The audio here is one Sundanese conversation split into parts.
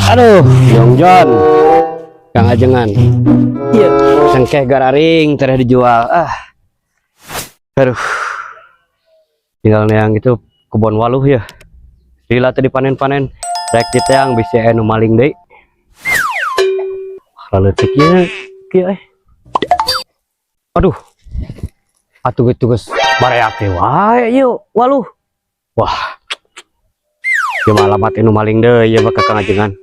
Aduh, Jongjon. Kang Ajengan. Iya, cengkeh gararing tereh dijual. Ah. Aduh. Tinggal yang itu kebon waluh ya. Lila tadi panen-panen. Rek diteang bisa anu maling deui. Laleutik ieu kieu eh. Aduh. Atuh geus bareak teh wae ieu waluh. Wah. Ieu mah alamat anu maling deui ieu mah ka Kang Ajengan.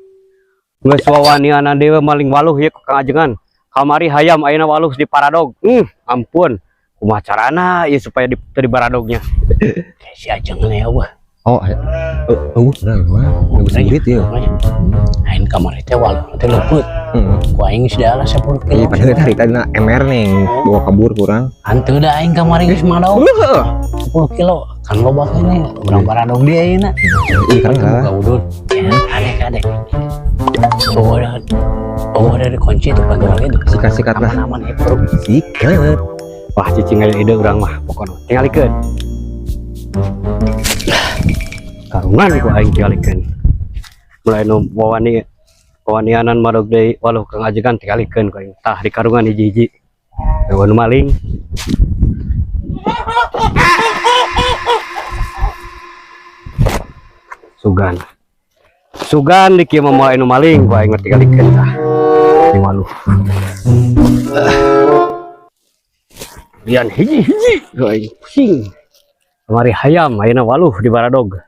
Geus wawaniana deui maling waluh ieu ka Kang Ajengan. Kamari hayam ayeuna waluh di paradog. Ampun. Kumaha carana ieu supaya di teu di baradognya. Si Ajeng nih wah. Oh, oh, bener wah. Bagus duit ya. Aing kamari teh waluh teh leupeut. Heeh. Ku aing geus dialah 10 Iya, kilo. padahal tadi tadi na MR nih bawa kabur kurang. Hanteu da aing kamari geus madog 10 kilo. Kan loba keneh urang baradog dia ayeuna. Iya kan Buka lah. udut. Ya, adek adek. Oh, ada. Oh, ada dikunci tuh pantu lagi tuh. Sikat-sikat lah. Aman-aman ya, bro. Sikat. Wah, cicing aya ide urang mah pokona. Tingalikeun. Karungan ku aing tingalikeun. Mulai nu wawani wawanianan madog deui waluh Kang Ajengan tingalikeun ku aing. Tah di karungan hiji-hiji. Eueuh nu maling. Sugan. Sugan di kieu mah moal anu maling ku aing mah tingalikeun tah. Di waluh. Lian hiji-hiji ku aing pusing. Kamari hayam ayeuna waluh di baradog.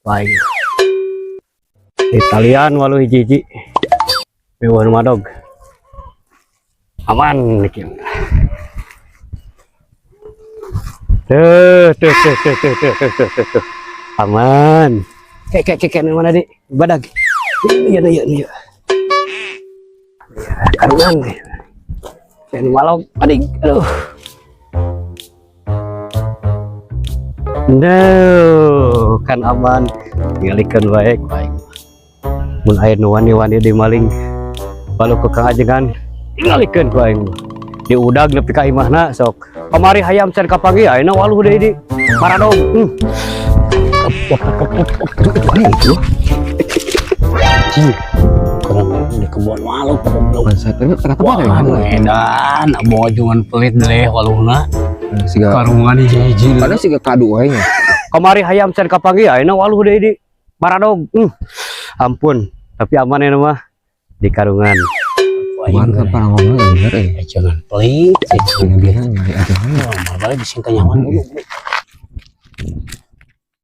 Baik. Italian waluh hiji-hiji. Mewah madog. Aman iki. Tuh, tuh, tuh, tuh, tuh, tuh, tuh, tuh, tuh, tuh. Aman. Kek, kek, kek, kek, mana di? Badag. Iya, iya, iya. Karungan. Kayak malok, adik. Aduh. No, kan aman. Tingalikeun bae ku aing. Mun aya nu wani-wani di maling waluh ke Kang Ajengan, tingalikeun ku aing. Diudag nepi ka imahna sok. Kamari hayam can kapanggih ayeuna waluh deui di paradog. Itu aneh itu. Anjing. Kurang di kebun waluh goblok. Bangsa tapi ternyata Wah, mana ya? edan, bawa jungan pelit deh waluhna. Siga Karungan hiji-hiji. padahal siga kadu wae nya. Kamari hayam can kapanggih ayeuna waluh deui di paradog. Ampun, tapi aman ya mah di karungan. Cuman kan para ngomong ya bener eh. Jangan pelit, Bina-bina nyari aja. Wah, balik di singkah nyaman dulu.